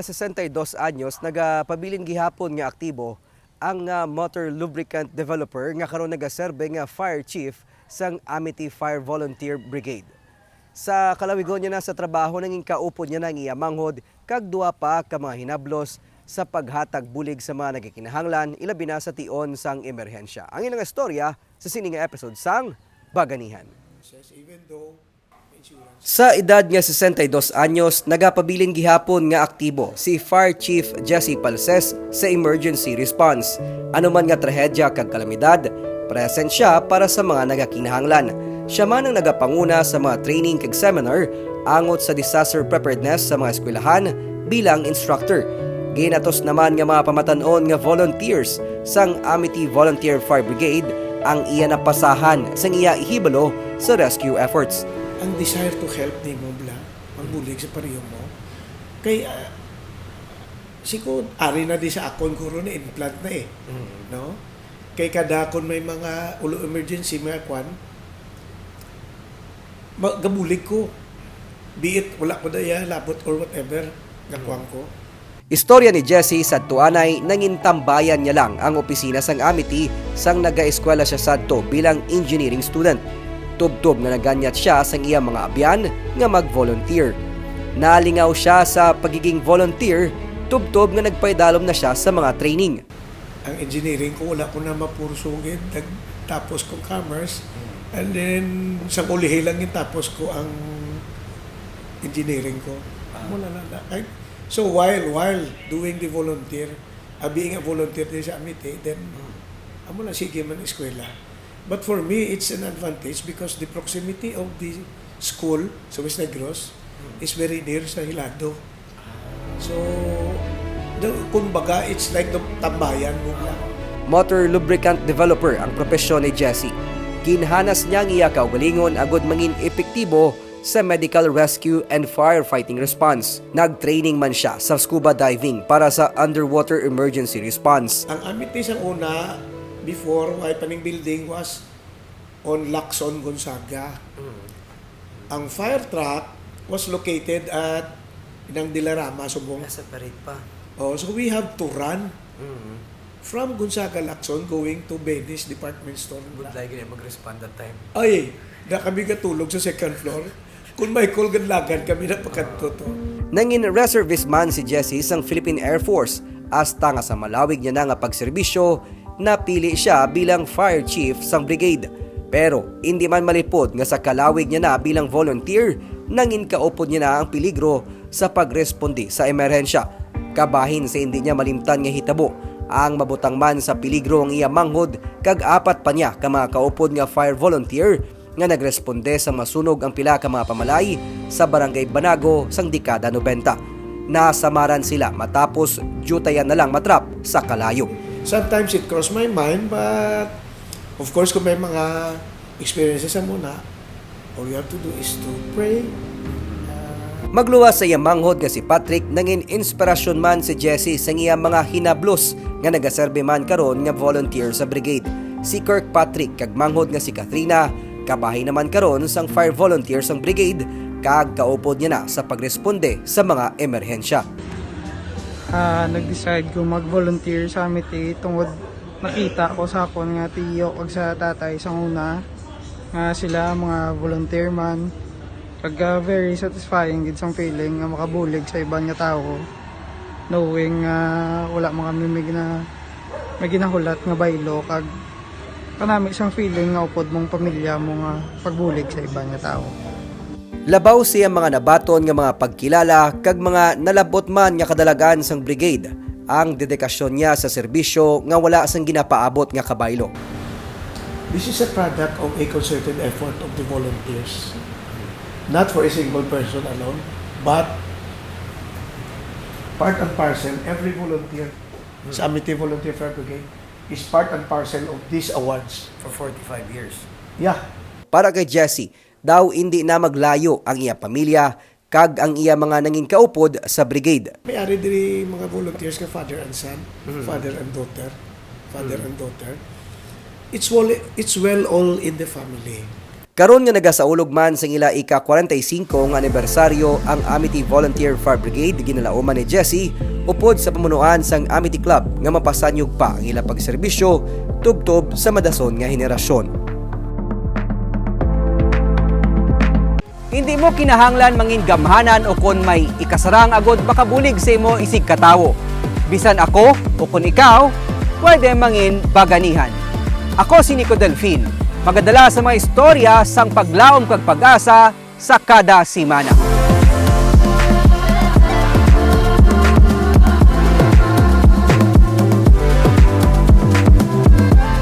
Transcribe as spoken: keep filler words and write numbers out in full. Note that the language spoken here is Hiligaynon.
sesenta y dos anyos, nagapabilin gihapon nga aktibo ang, ah, motor lubricant developer nga karon nagaserbe nga fire chief sang Amity Fire Volunteer Brigade. Sa kalawigon niya na sa trabaho, nangin kaupod niya na ang iya manghod kag duwa pa ka mga hinablos sa paghatag bulig sa mga nagakinahanglan, ilabi na sa tion sang emerhensya. Ang ilang istorya sa sini nga episode sang Baganihan. Sa edad nga sesenta y dos anyos, nagapabilin gihapon nga aktibo si Fire Chief Jesse Palses sa emergency response. Ano man nga trahedya kag kalamidad, present sia para sa mga nagakinahanglan. Sia man ang nagapanguna sa mga training kag seminar angot sa disaster preparedness sa mga eskwelahan bilang instructor. Ginatos naman nga mga pamatan-on nga volunteers sang Amity Volunteer Fire Brigade ang iya napasahan sang iya hibalo sa rescue efforts. Ang desire to help nimo, bla, magbulig sa pariyo mo. Kay, ah, si ko, ari na di sa akon, guro na implant na eh. Mm. No? Kay kada kon may mga ulo emergency, may kwan, ma-, gabulig ko. Be it, wala ko na iya labot or whatever, gakuan ko. Istorya ni Jesse, sadto anay, nangin tambayan niya lang ang opisina sang Amity sang nagaeskwela sia sadto bilang engineering student. Tubtob nga naganyat sia sang iya mga abyan nga mag-volunteer. Nalingaw sia sa pagiging volunteer tubtob nga nagpaidalom na sia sa mga training. Ang engineering ko, wala ko na mapursugid. Nagtapos ko commerce. Mm. And then, sa ulihi lang yung tapos ko ang engineering ko. Ah. Amo na lang na. Ay, so, while, while doing the volunteer, ah, being a volunteer din sa Amity, then, Mm. amo na, sige man eskwela. But for me, it's an advantage because the proximity of the school sa West Negros Mm. is very near sa Hilado. So, the, kumbaga, it's like the tambayan mo lang. Motor lubricant developer ang propesyon ni Jesse. Ginhanas niya ang iya kaugalingon agud mangin epektibo sa medical rescue and firefighting response. Nag-training man sia sa scuba diving para sa underwater emergency response. Ang Amity sang una, before, way pa ning building, was on Lacson, Gonzaga. Mm. Ang fire truck was located at Inang Dilarama, Subong. Ah, separate pa. Oh, so we have to run Mm. from Gonzaga, Lacson, going to Benny's Department Store. Budlay gani mag-respond that time. Ay, na kami gatulog sa second floor. Kung may call, ganlagan kami na pagkadto to. Nangin reservist man si Jesse sang Philippine Air Force, hasta nga sa malawig niya na nga pagserbisyo, napili sia bilang fire chief sang brigade. Pero indi man malipod nga sa kalawig niya na bilang volunteer, nangin kaupod niya na ang peligro sa pagresponde sa emerhensya. Kabahin sa indi niya malimtan nga hitabo, ang mabutang man sa peligro ang iya manghod kag apat pa niya ka mga kaupod nga fire volunteer nga nagresponde sa masunog ang pila ka mga pamalay sa Barangay Banago sang dekada nobenta. Nasamaran sila matapos diyutayan na lang matrap sa kalayo. Sometimes it crossed my mind, but of course, kung may mga experiences sa muna, all you have to do is to pray. Magluwas sa iya manghod nga si Patrick, nangin inspirasyon man si Jesse sa iya mga hinablos nga nagaserbi man karon nga volunteer sa brigade. Si Kirkpatrick kag manghod nga si Katrina, kabahin naman karon sang fire volunteer sang brigade, kag kaupod niya na sa pagresponde sa mga emerhensya. Ah, nag-decide ko mag-volunteer sa Amity tungod nakita ko sa akon nga tiyo kag sa tatay sang una nga sila mga volunteer man. Kag, ah, very satisfying gid sang feeling nga makabulig sa iban nga tawo, knowing nga wala man kami may gina-, may ginahulat nga baylo, kag kanami sang feeling nga upod mong pamilya mo nga pagbulig sa iban nga tawo. Labaw sa iya mga nabaton nga mga pagkilala kag mga nalab-ot man nga kadalagan sang brigade, ang dedikasyon niya sa serbisyo nga wala sang ginapaabot nga kabaylo. This is a product of a concerted effort of the volunteers. Not for a single person alone, but part and parcel, every volunteer sa Amity Volunteer Fire Brigade is part and parcel of these awards. For forty-five years. Yeah. Para kay Jesse, daw indi na maglayo ang iya pamilya kag ang iya mga nangin kaupod sa brigade. May ari diri mga volunteers nga father and son, Mm. father and daughter, father Mm. and daughter. It's well, it's well all in the family. Karon nga nagasaulog man sang ila ika-kwarenta y singko nga anibersaryo ang Amity Volunteer Fire Brigade, ginalauman ni Jesse upod sa pamunuan sang Amity Club nga mapasanyog pa ang ila pagserbisyo tubtob sa madason nga henerasyon. Hindi mo kinahanglan mangin gamhanan o kon may ikasarang agod makabulig sa imo isigkatawo. Bisan ako o kon ikaw, pwede mangin baganihan. Ako si Nico Delfin, magadala sa mga istorya sang paglaom kag pag-asa sa kada semana.